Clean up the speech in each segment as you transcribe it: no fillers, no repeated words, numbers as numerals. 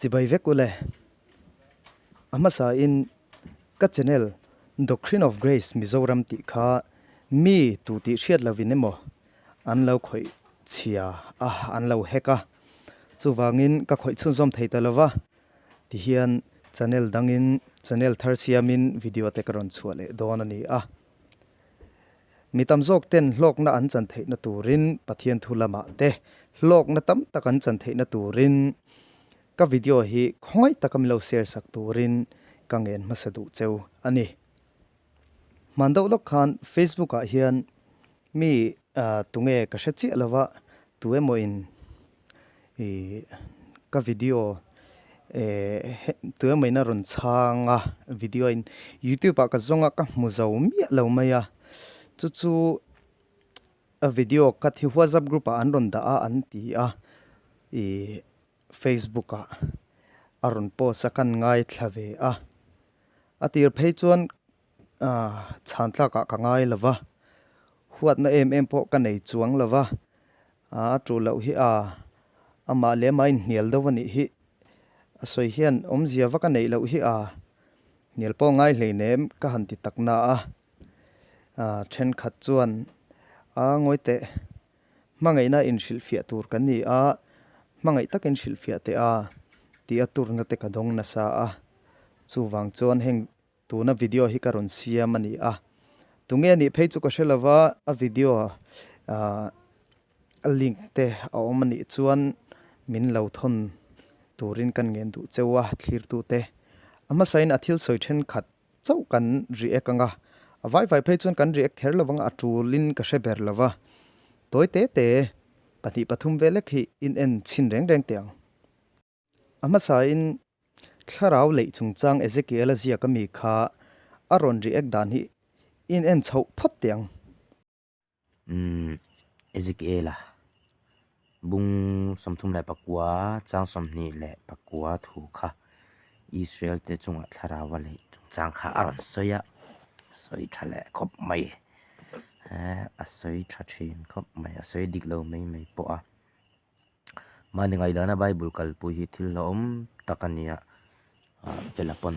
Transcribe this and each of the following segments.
Chibai vek ule. A hmasa in ka channel Doctrine of Grace Mizoram tih kha mi tu tih hriat lovin emaw an lo khawih chhia a, an lo hack a. Chuvangin ka khawih chhunzawm thei ta lova, tihian channel dangin channel thar siamin video te ka rawn chhuah leh dawn a ni a. Mi tam zawk ten hlawkna an chan theihna turin Pathian thu lamah te hlawkna tam tak an chan theihna turin ka video hi khawngaih taka min lo share sak turin ka ngen hmasa duh cheu a ni. Hman deuh lawk khan Facebook ah hian mi tunge ka hre chiah lova tu emaw in Ih ka video eh tu emaw in a rawn chhang a video in youtube ah ka zawng a ka hmu zo miah lo mai a chu chu a video cut hi whatsapp group ah an rawn dah a an ti a ih facebook ah a rawn post a kan ngaithla ve a a tir phei chuan ah chhan tlak ah ka ngai lo va huatna em em pawh ka nei chuang lo va. A tuh loh hi a, amah leh amah inhnial deuh a nih hi. A sawi hian awmzia vak a neih loh hi a, hnial pawh ngai hleinem ka han ti tak na a. Thenkhat chuan a ngawi teh, hmangaihna inhrilhfiah tur kan ni a, hmangaih takin hrilhfiah teh a tih a turna te ka dawng nasa a. Chuvang chuan heng Tuna video hi ka rawn siam a ni a, tunge nih phei chu ka hre lova, a video a link te a awm a nih chuan min lo thawn turin kan ngen duh cheu a, thlirtute. A hmasain a thil sawi thenkhat chauh kan react ang a, a vai vai phei chuan kan react kher lovang a, a tulin ka hre ber lova, tawi te te pahnih pathum vel lek hi in en chhin reng reng teh ang. A hmasain thlarau leih chungchang Ezekiel-a ziak ami kha a rawn react dan hi in en chhoh phawt teh ang. Umm Ezekiel-a bung 34 chang 24 thu kha Israel te chungah thlarau a leih chungchang kha a rawn sawi a, sawi tha leh khawp mai. A sawi tha thin khawp mai, a sawi dik lo mai mai pawh a. Mahni ngaihdana Bible kalpui hi thil hlauhawm tak a ni a, ah fela pawn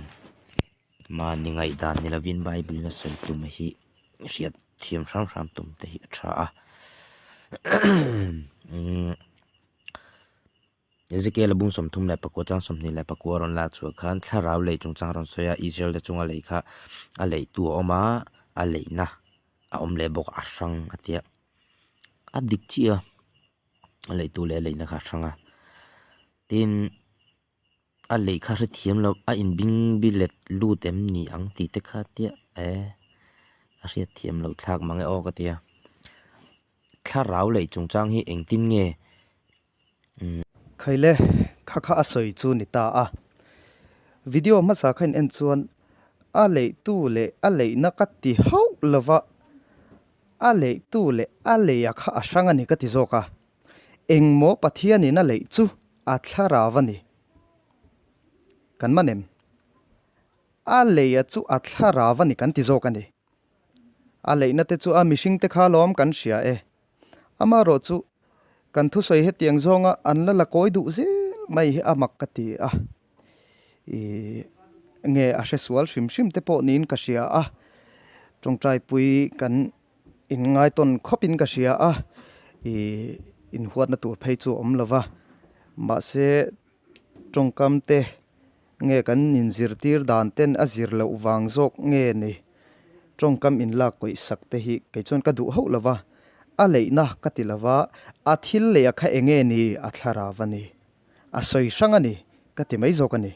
mahni ngaihdan ni lovin Bible in a sawi tum hi hriat thiam hram hram tum te hi a tha a. Ezekiel-a bung 34 chang 24 a rawn lak chhuah khan thlarau lei chungchang a rawn sawi a, Israel te chunga lei kha a leihtu a awm a, a leihna a awm leh bawk a hrang a tia. A dik chiah a, a leihtu leh a leihna kha a hrang a, tin a leih kha hrethiam lo a inbing bilet lut em ni ang tih te kha tia e a hriatthiam loh thlak mang e aw ka ti a, thlarau leih chungchang hi engtin nge umm. Khaile kha kha a sawi chu ni ta a, video hmasa kha in en chuan a leihtu leh a leihna ka ti hauh lova A leihtu leh a leia kha a hrang a ni ka ti zawk a, engmaw Pathianin a leih chu a thlarau a ni. Kan man em? A leia chu a thlarau a ni kan ti zawk a ni. A leihna te chu a mihring te kha lawm kan hria e. Amaherawh chu kan thusawi hetiang zawnga an la la kawi duh zel mai hi a mak ka ti a. Ih nge a hre sual hrim hrim te pawh niin ka hria a, tawngtaipui kan inngaitawn khawpin ka hria a, ih inhuatna tur phei chu a awm lo va, mahse tawngkam te nge kan inzirtir dan ten a zir loh vang zawk nge ni, tawngkam inlak kawih sak te hi kei chuan ka duh hauh lo va, a leihna ka ti lo va, a thil leh a kha eng nge ni a thlarau a ni. A sawi hrang a ni, ka ti mai zawk a ni.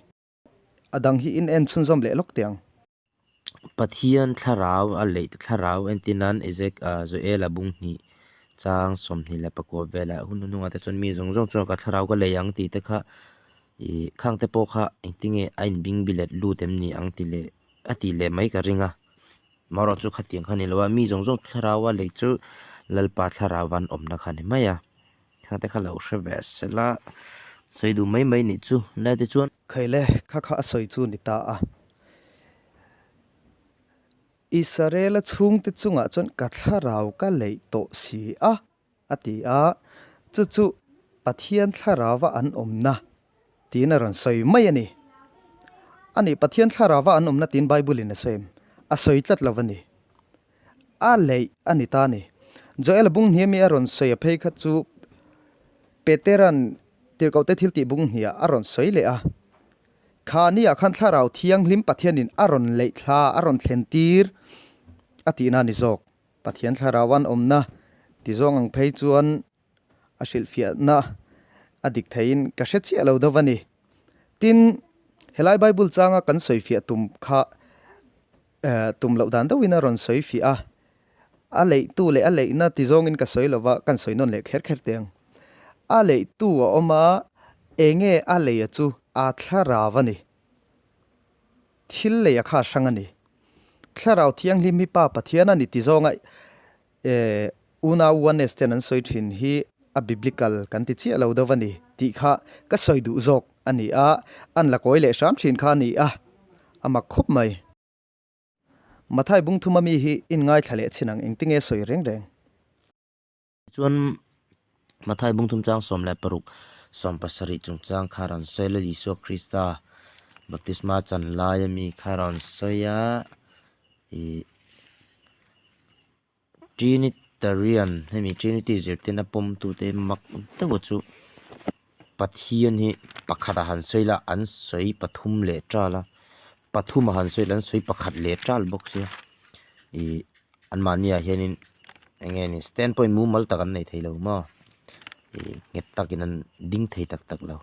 A dang hi in en chhunzawm leh lawk teh ang. Pathian thlarau a leih thlarau entir nan Ezek ah Joel-a bung hnih chang 24 velah hun hnuhnungah te chuan mi zawng zawng chuan ka thlarau ka lei ang tih te kha ih khang te pawh kha engtinge a inbing bilet lut em ni ang tih leh a tih leh mai ka ring a. Marawh chu khatiang kha a ni lo a, mi zawng zawng thlarau a leih chu Lalpa thlarau an awmna kha a ni mai a. Thla te kha lo hre ve sela sawi duh mai mai nih chu lai te chuan. Khaile kha kha a sawi chu ni ta a. Israela chhungte chungah chuan ka thlarau ka leih tawh si a, a ti a. Chu chu Pathian thlarauva an awmna. Tiin a rawn sawi mai a ni. A nih Pathian thlarauva an awmna tiin Bible in a sawi em? A sawi tlat lo a ni. A leih a ni ta a ni. Joel bung hnih ami a rawn sawi a phei kha chu Petera'n tirhkohte thil tih bung hniah a rawn sawi leh a. Kha ni ah khan thlarau thianghlim Pathianin a rawn leih thla a rawn thlen tir a tihna a ni zawk. Pathian thlarau an awmna ti zawng ang phei chuan a hrilhfiahna a dik theiin ka hre chiah lo deuh a ni. Tin, helai Bible changa kan sawifiah tum kha tum loh dan deuhin a rawn sawifiah a, a leihtu leh a leihna ti zawngin ka sawi lo va, kan sawi nawn leh kher kher teh ang. A leihtu a awm a, enge a leia chu a thlarau a ni. Thil leia kha a hrang a ni. Thlarau Thianghlim hi Pa Pathian a ni ti zawnga E, unau Oneness ten an sawi thin hi a biblical kan ti chiah lo deuh a ni tih kha ka sawi duh zawk a ni a, an la kawi leh hram thin kha a ni a, a mak khawp mai. Mathai bungthuma mi hi in ngaithla leh chhin ang engtinge sawi reng reng. Chuan Mathai bungthum chang 16 17 chungchang kha rawn sawi la, Isua Krista baptisma chan laia mi kha rawn sawi a, ih Trinitarian hemi Trinity zirtirna pawmtute mak deuha chu Pathian hi pakhat a han sawi la an sawi pathum leh tal a pathum a han sawi la an sawi pakhat leh tal bawk sia ih anmahniah hianin eng nge ni stand point mumal tak an nei thei lo maw ih nghet takin an ding thei tak tak lo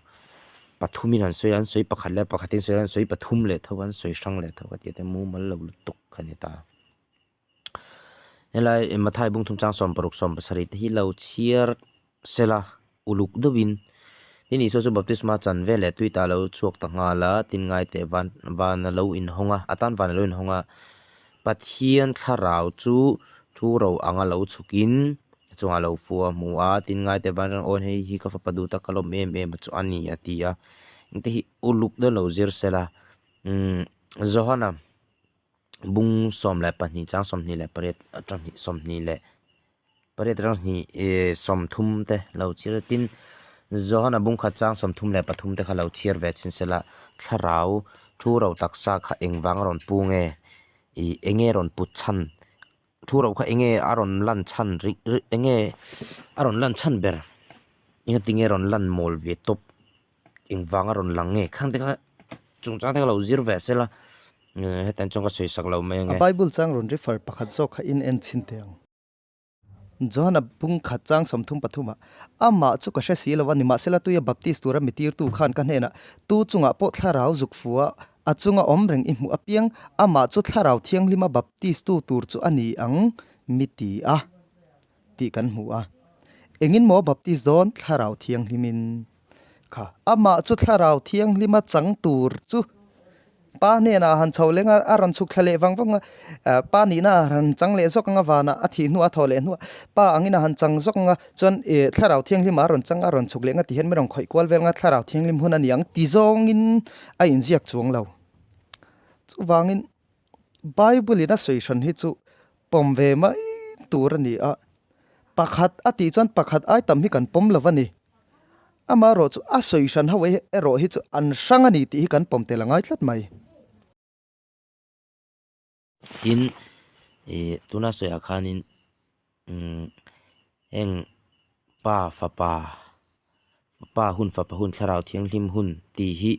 pathumin an sawi a an sawi pakhat leh pakhatin sawi a an sawi pathum leh tho an sawi hrang leh tho a tih te mumal lo lutuk a ni ta. Helai Mathai bungthum chang 16 17 te hi lo chhiar sela uluk deuhin tin Isua chu baptisma chan vel leh tui ta lo chhuak ta nghal a tin ngai teh van van a lo inhawng a a tan van a lo inhawng a Pathian thlarau chu thu ro anga lo chhukin a chungah lo fu a hmu a tin ngai teh van aw hei hi ka fapa duh tak ka lawm em em a chu a ni a ti a engte hi uluk deuh lo zir sela umm Johana. Bung 12 chang 28 atang hnih 28 atang hnih ih 30 te lo chhiar a tin Johana bung khat chang 33 te kha lo chhiar ve chin sela thlarau thu ro taksa kha engvang a rawn pu nge ih enge rawn put chhan thu ro kha enge a rawn lan chhan rih rih enge a rawn lan chhan ber engatinge rawn lan mawl ve tawp. Engvang a rawn lang nge khang te kha chungchang te kha lo zir ve sela hetiang chuan ka sawi sak lo mai ange. A Bible chang rawn refer pakhat zawk kha in en chhin teh ang. Johana bung khat chang 33 ah, Amah chu ka hre si lo a, nimahsela tuia Baptist tura mi tirtu khan ka hnenah, Tu chungah pawh thlarau zuk fu a, a chunga awm reng i hmuh apiang, amah chu thlarau thianghlima Baptist tu tur chu a ni ang, mi ti a, tih kan hmu a. Engin maw Baptist dawn thlarau thianghlimin? Kha, amah chu thlarau thianghlima chang tur chu pa hnenah han chho leng a, a rawn chhuk thla leh vang vang a, pa nihna a han chang leh zawk ang a, vanah a thih hnuah a thawh leh hnuah pa angin a han chang zawk ang a, chuan ih thlarau thianghlima a rawn chang a, a rawn chhuk leh ang a ti hian min rawn khawih kual vel ang a, thlarau thianghlim hun a ni ang ti zawngin a inziak chuang lo. Chuvangin Bible in a sawi hran hi chu pawm ve mai tur a ni a, pakhat a tih chuan pakhat ai tam hi kan pawm lo a ni. Amaherawh chu a sawi hran ho erawh hi chu an hrang a ni tih hi kan pawm tel a ngai tlat mai. Tin, ih tuna sawiah khanin umm heng pa fapa Pa hun fapa hun thlarau thianghlim hun tih hi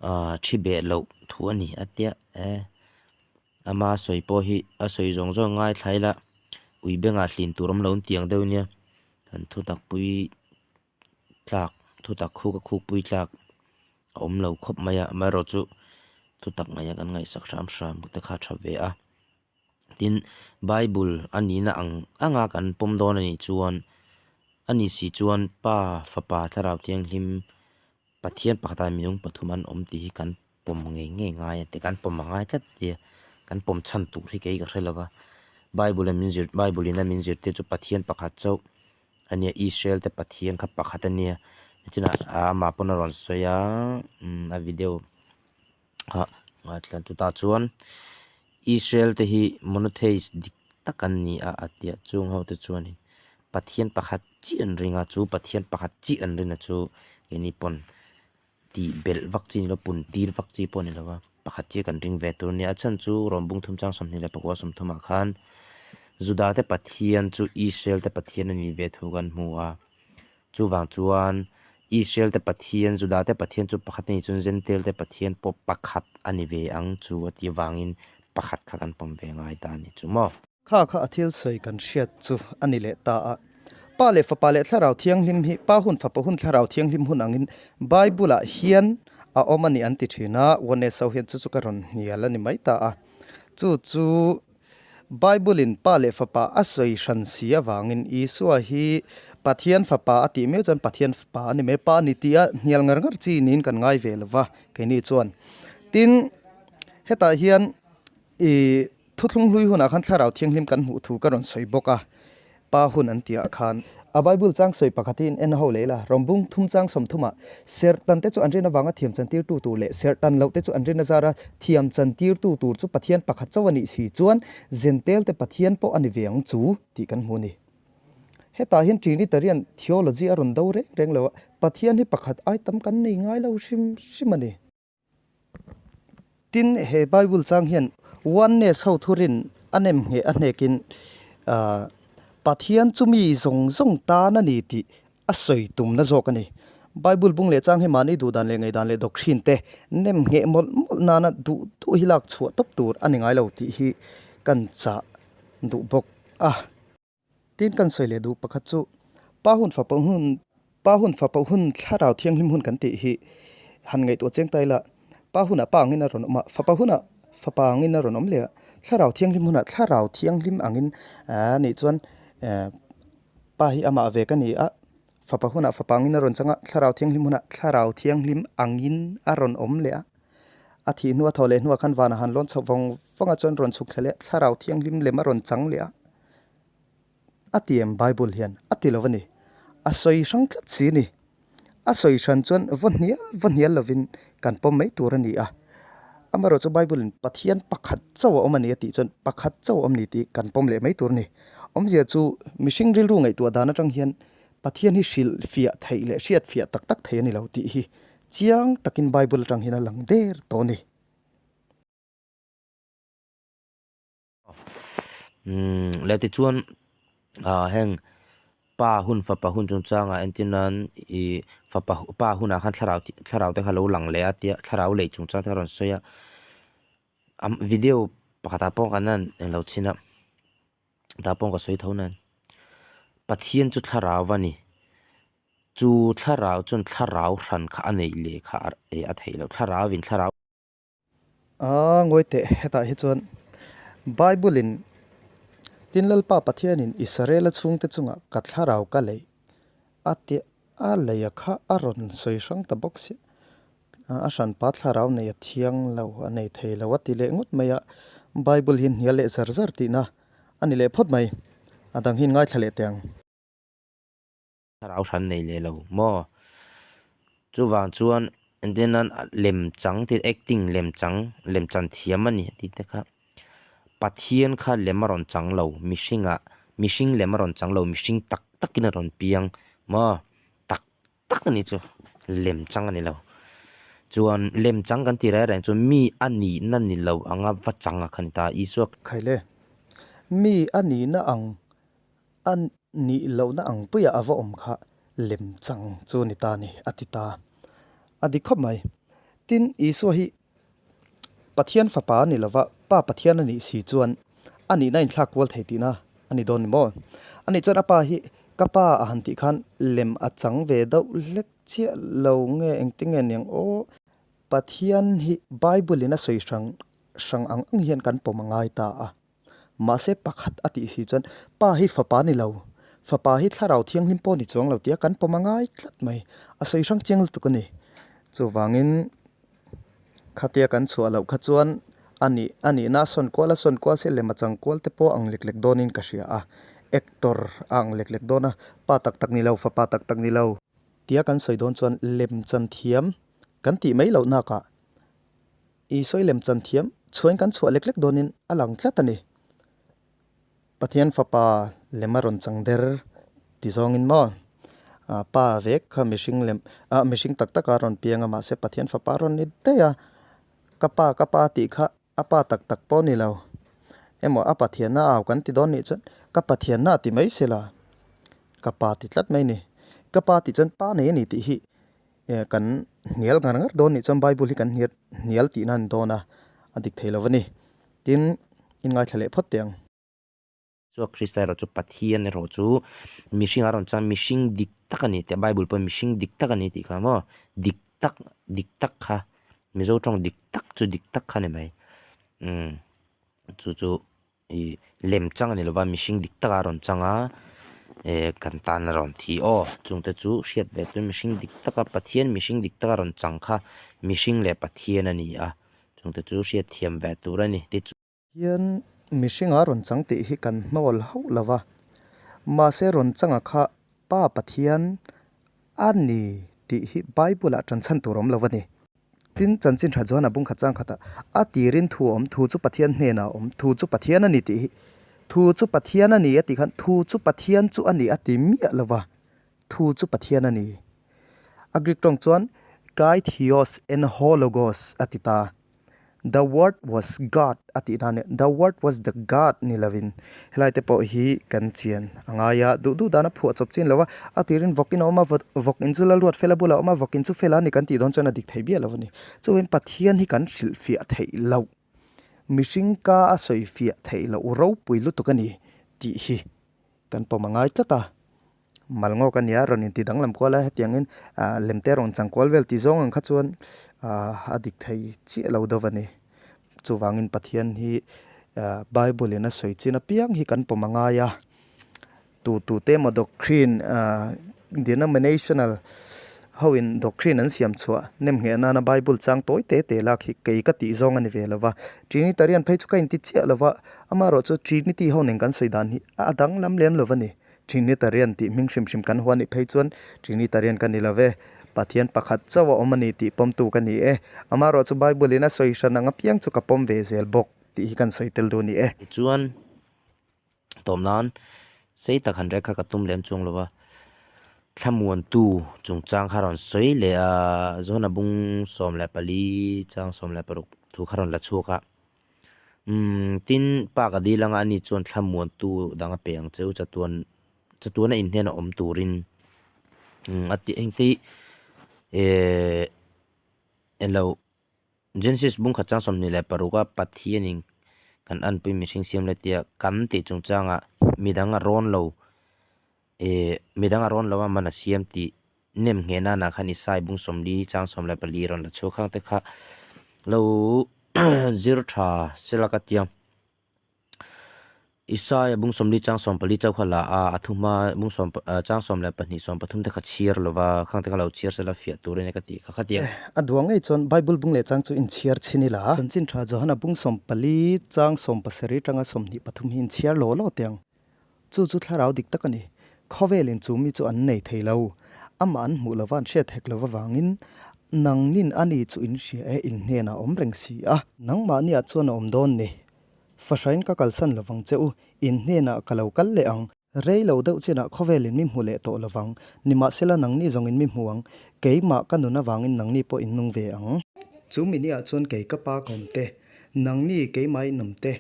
aaa thi beh loh thu a ni a tia e ama sawi pawh hi a sawi zawng zawng ngai thlai la ui bengah hlin tur awm lo an tiang deuh nia kan thutak pui tlak thutak khuk a khuk pui tlak a awm lo khawp mai a amaherawhchu thutak ngaih a kan ngaihsak hram hram te kha a tha ve a. Tin, Bible a nihna ang anga kan pawm dawn a nih chuan, a ni si chuan Pa, Fapa, Thlarau Thianghlim, Pathian pakhatah minung pathum an awm tih hi kan pawm ngei ngei ngai a ti, kan pawm a ngai tlat tia, kan pawm chhan tur hi kei ka hre lo va. Bible in min zir, Bible in a min zirtir chu Pathian pakhat chauh a nia, Israel te Pathian kha pakhat a nia, nichinah amah pawn a rawn sawi a, a video. Ah ngaithla chutah chuan Israel te hi monotheist dik tak an ni a a tia chung ho te chuanin Pathian pakhat chiah an ring a chu Pathian pakhat chiah an rin a chu keini pawn Tih belh vak chi ni lo, pun tir vak chi pawh a ni lo a, pakhat chiah kan ring ve tur a nia. A chhan chu Rom bung thum chang 24 30 ah khan Juda te Pathian chu Israel te Pathian a nih ve thu kan hmu a. Chuvang chuan Israel te Pathian, Juda te Pathian chu pakhat a nih chuan Jentail te Pathian pawh pakhat a ni ve ang chu a tih avangin pakhat kha kan pawm ve ngai ta a ni chu maw. Kha kha a thil sawi kan hriat chu a ni leh ta a. Pa leh Fapa leh Thlarau Thianghlim hi Pa hun, Fapa hun, Thlarau Thianghlim hun angin Bible-ah hian a awm a ni an ti thin a, Uaneso hian chu chu ka rawn hnial a ni mai ta a. Chu chu Bible-in Pa leh Fapa a sawi hran si avangin Isua hi Pathian Fapa a tih miau chuan Pathian Fapa a ni mai, Pa a ni tih a hnial ngar ngar chi niin kan ngai ve lo va keini chuan. Tin, hetah hian I thuthlung hlui hunah khan Thlarau Thianghlim kan hmuh thu ka rawn sawi bawk a, Pa hun an tihah khan. A Bible chang sawi pakhat hi in en ho leh ila, Rawmbung thum chang sawmthumah, Serhtan te chu an rin avanga thiam chantirtu tur leh serhtan loh te chu an rin azara thiam chantirtu tur chu Pathian pakhat chauh a nih si chuan Zentel te Pathian pawh a ni ve ang chu tih kan hmu a ni. Hetah hian Trinitarian theology a rawn do reng reng lo a, Pathian hi pakhat ai tam kan nei ngai lo hrim hrim a ni. Tin, he Bible chang hian Oneness ho thurin a nem ngheh a hnekin Pathian chu mi zawng zawng tan a ni tih a sawi tumna zawk a ni. Bible bung leh chang hi mahni duhdan leh ngaihdan leh doctrine te nem ngheh mawlh mawlh nana duh duh hi lak chhuah tawp tur a ni ngai lo tih hi kan chah duh bawk a. Tin kan sawi leh duh pakhat chu Pa hun fapa hun Pa hun fapa hun thlarau thianghlim hun kan tih hi han ngaihtuah chiang ta ila Pa hunah pa angin a rawn awm a, fapa hunah fapa angin a rawn awm leh a, thlarau thianghlim hunah thlarau thianghlim angin a nih chuan Pa hi amah ve ka ni a, fapa hunah fapa angin a rawn chang a, thlarau thianghlim hunah thlarau thianghlim angin a rawn awm leh a. A thih hnu a thaw leh hnuah khan vanah han lawn chhoh vawng vawng a chuan rawn chhuk thla leh a, thlarau thianghlim lem a rawn chang leh a. A ti em Bible hian a ti lo a ni. A sawi hrang tlat si a ni. A sawi hran chuan vaw hnial vaw hnial lovin kan pawm mai tur a ni a. Amaherawhchu Bible in Pathian pakhat chauh a awm a ni a tih chuan pakhat chauh a awm ni tih kan pawm leh mai tur a ni. Awmzia chu mihring rilru ngaihtuah dan atang hian Pathian hi hrilh fiah theih leh hriat fiah tak tak thei a ni lo tih hi chiang takin Bible atang hian a lang der tawh a ni. Umm leh tichuan ah heng pa hun fapa hun chungchangah entir nan ih fapa pa hunah khan thlarau thlarau te kha lo lang leh a tia thlarau lei chungchang te kha a rawn sawi a am video pakhatah pawh kan han englo chhin a tah pawh ka sawi tho nen Pathian chu thlarau a ni chu thlarau chuan thlarau hran kha a neih leh kha a theih loh thlarau in thlarau. A ngawi teh hetah hi chuan Bible in Tin Lalpa Pathianin Israela chhungte chungah ka thlarau ka leih a tih a leia kha a rawn sawi hrang ta bawk sia. A hranpa thlarau nei a thiang lo a nei thei lo a ti leh ngawt mai a, Bible hi hnial leh zar zar tihna a ni leh phawt mai. A dang hi in ngaithla leh teh ang. Thlarau hran nei leh lo maw? Chuvang chuan entir nan lem chang tih acting lem chang lem chan thiam a ni a tih te kha Pathian kha lem a rawn chang lo mihringah mihring lem a rawn chang lo mihring tak takin a rawn piang maw tak tak a ni chu lem chang a ni lo chuan lem chang kan tih reng reng chu mi a nihna ni lo anga va chang a kha ni ta Isua Khaile mi a nihna ang A nih lohna ang puiah a va awm kha lem chang chu a ni ta a ni, a ti ta. A dik khawp mai. Tin, Isua hi Pathian fapa a ni lova, Pa Pathian a nih si chuan a nihna a inthlak kual thei tihna a ni dawn ni maw? A nih chuan a pa hi ka pa a han tih khan lem a chang ve deuh hlek chiah lo nge engtinge niang aw? Pathian hi Bible-in a sawi hrang hrang ang ang hian kan pawm a ngai ta a. Mahse pakhat a tih si chuan Pa hi fapa ni lo, fapa hi thlarau thianghlim pawh ni chuang lo tia kan pawm a ngai tlat mai. A sawi hrang chiang lutuk a ni. Chuvangin khatia kan chhuah loh kha chuan a nih a nihna a sawn kual a sawn kual se lem a chang kual te pawh ang lek lek dawnin ka hria a, actor a ang lek lek dawn a, pa tak tak ni lo, fapa tak tak ni lo tia kan sawi dawn chuan lem chan thiam kan tih mai loh nakah I sawi lem chan thiam chhuain kan chhuah lek lek dawnin a lang tlat a ni. Pathian fapa lem a rawn chang der ti zawngin maw? Pa vek kha mihring lem ah mihring tak tak a rawn piang a mahse Pathian fapa a rawn ni daih a, ka pa ka pa tih kha a pa tak tak pawh ni lo emaw a Pathianna au kan ti dawn nih chuan ka Pathianna ti mai se la ka pa ti tlat mai ni. Ka pa tih chuan pa nei a ni tih hi kan hnial ngar ngar dawn nih chuan Bible hi kan hnial tihna a ni dawn a, a dik thei lo a ni. Tin, inngaithla leh phawt teh ang. Chua Krista erawh chu Pathian erawh chu mihring a rawn chuan mihring dik tak a ni tih Bible pawhin mihring dik tak a ni tih kha maw dik tak dik tak kha Mizo tawng dik tak chu dik tak kha a ni mai umm chu chu ih lem chang a ni lova mihring dik tak a rawn chang a eh kan tan a rawn thi aw chungte chu hriat ve chu mihring dik tak a Pathian mihring dik tak a rawn chang kha mihring leh Pathian a ni a chungte chu hriat thiam ve tur a ni tichuan. Hian mihringa rawn chang tih hi kan hnawl hauh lo va, mahse rawn changa kha Pa Pathian a ni tih hi Bible ah ṭan chhan tur awm lo a ni. Tin, chanchin ṭha chuan a bung khat chang khatah a tirin thu a awm, thu chu Pathian hnenah a awm, thu chu Pathian a ni tih hi, thu chu Pathian a ni a tih khan thu chu Pathian chu a ni a ti miah lo va, thu chu Pathian a ni. A Greek tawng chuan Kai theos en ho logos a ti ta. The word was God a tih nan leh The word was the God ni lovin helai te pawh hi kan chian a ngai a, duh duh dan a phuah chawp chin lo a, a tirin vawk in a awm a, vawk in chu Lalruat Fela bulah a awm a, vawk in chu Fela a ni kan tih dawn chuan a dik thei biah lo a ni. Chuvangin Pathian hi kan hrilhfiah theih loh, mihring ka a sawifiah theih loh ropui lutuk a ni tih hi kan pawm a ngai tlat a. Mal ngawk a nia rawn inti danglam kual a hetiangin ah lem te rawn chang kual vel tih zawng ang kha chuan ah a dik thei chiah lo deuh a ni. Chuvangin Pathian hi ah Bible in a sawi chin apiang hi kan pawm a ngai a, tu tu te emaw doctrine ah denominational ho in doctrine an siam chhuah nem ngheh nana Bible chang tawi te te lak hi kei ka tih zawng a ni ve lo va, Trinitarian phei chu ka inti chiah lo va, amaherawh chu Trinity ho nen kan sawi dan hi a danglam lem lo a ni. Trinitarian tih hming hrim hrim kan huan nih phei chuan Trinitarian ka ni lo ve. Pathian pakhat chauh a awm a ni tih pawmtu ka ni e. Amaherawh chu Bible in a sawi hran ang apiang chu ka pawm ve zel bawk tih hi kan sawi tel duh a ni e. Tichuan, tawm nan sei tak han rek kha ka tum lem chuang lo va, thlamuantu chungchang kha rawn sawi leh a, Johana bung 14 chang 16 thu kha rawn la chhuak a. Umm, tin, pa ka dil anga ani chuan thlamuantu dang a pe ang che u, chatuan, chatuana inhnena awm turin, umm, a ti engte hi, eh, elo, Genesis bungkhat chang 26 a Pathianin kan anpui mihring siam lai tia kan tih chungchangah midang a rawn lo, eh, midang a rawn lo a man a siam tih nem ngheh nana khan Isai bung 40 chang 14 rawn la chhuak khang te kha lo zir tha sela ka tia. Isai bung 40 chang 14 chauh kha la a, a thu hma bung sawm chang 12 13 te kha chhiar lova khang te kha lo chhiar sela fiah turin ka tih kha kha tia. A duang ngei chuan Bible bung leh chang chu inchhiar chhin ila. Chanchin tha Johana bung 14 chang 17 tanga 23 hi inchhiar law law teh ang. Chu chu thlarau dik tak a ni. Khawvelin chu mi chu an nei thei lo. Amah an hmuh lova an hriat hek lo avangin nangnin a ni chu in hria e, in hnenah a awm reng si a. Nangmahniah chuan a awm dawn ni. Fahrain ka kalsan lovang che u, in hnenah ka lo kal leh ang. Rei lo deuh chinah khawvelin mi hmu leh tawh lovang. Nimahsela nangni zawngin mi hmu ang. Keimah ka nun avangin nangni pawh in nung ve ang. Chu miniah chuan kei ka pa ka awm te, nangni keimah in awm te,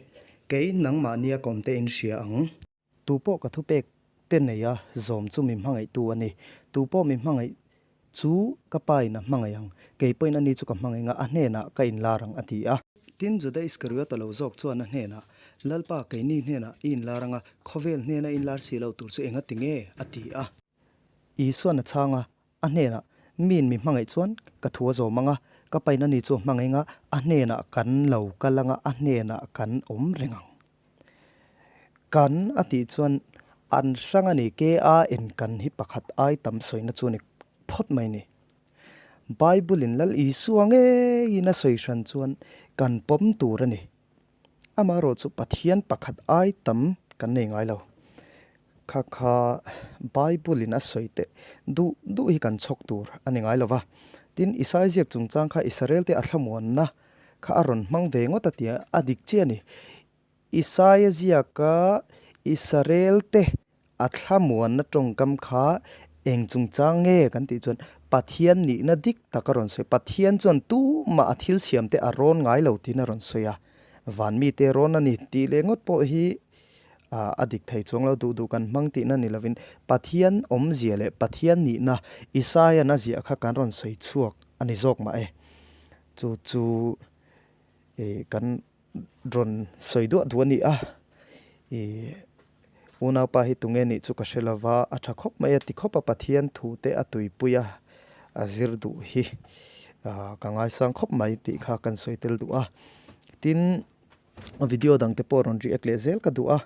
Kei nangmahnia ka awmte in hria ang. Tu pawh ka thupek te nei a zawm chu mi hmangaihtu a ni. Tu pawh mi hmangaih chu ka pa in a hmangaih ang. Kei pawhin ani chu ka hmangaih ang a, a hnenah ka inlar ang a ti a. Tin, Juda Iskariota lo zawk chuan a hnenah, Lalpa, keini hnenah i inlar ang a, khawvel hnena inlar si lo tur chu enga ti nge? a ti a. Isuan a chhang a, A hnenah, Miin mi hmangaih chuan ka thu a zawm ang a, ka pain ani chu a hmangaih ang a, a hnenah kan lo kal ang a, a hnenah kan awm reng ang. Kan a tih chuan an hrang a ni, KAN kan hi pakhat ai tam sawina chu a ni phawt mai ni. Bible-in Lal Isua ngeiin a sawi hran chuan kan pawm tur a ni. Amaherawh chu Pathian pakhat ai tam kan nei ngai lo. Kha kha Bible in a sawi teh duh duh hi kan chhawk tur a ni ngai lo va. Tin, Isai ziak chungchang kha Israel te a thlamuanna kha a rawn hmang ve ngawt a tia a dik chiah a ni. Isaia ziaka Israel te a thlamuanna tawngkam kha Eng chungchang nge kan tih chuan Pathian nihna dik tak a rawn sawi. Pathian chuan tumah a thil siam te a rawn ngai lo tiin a rawn sawi a. Van mite rawn a ni tih leh ngawt pawh hi a dik thei chuang lo duh duh kan hmang tihna ni lovin Pathian awmzia leh Pathian nihna Isaiah-na ziah kha kan rawn sawi chhuak a ni zawk mah e. Chu chu kan rawn sawi duah duh a ni a, ih unaupa hi tunge nih chu ka hre lova a tha khawp mai a ti khawp a Pathian thu te a tuipui a a zir duh hi ah ka ngaisang khawp mai tih kha kan sawi tel duh a tin video dang te pawh rawn react leh zel ka duh a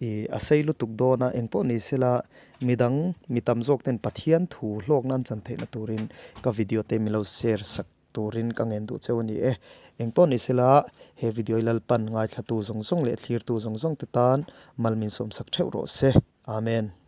ih a sei lutuk dawn a engpawh ni sela midang mi tam zawk ten Pathian thu hlawk nan chan theihna turin ka video te min lo share sak Turin ka ngen duh cheu a ni e. Engpawh ni sela, he video hi Lalpan ngaithlatu zawng zawng leh thlirtu zawng zawng te tan mal min sawmsak theuh rawh se. Amen.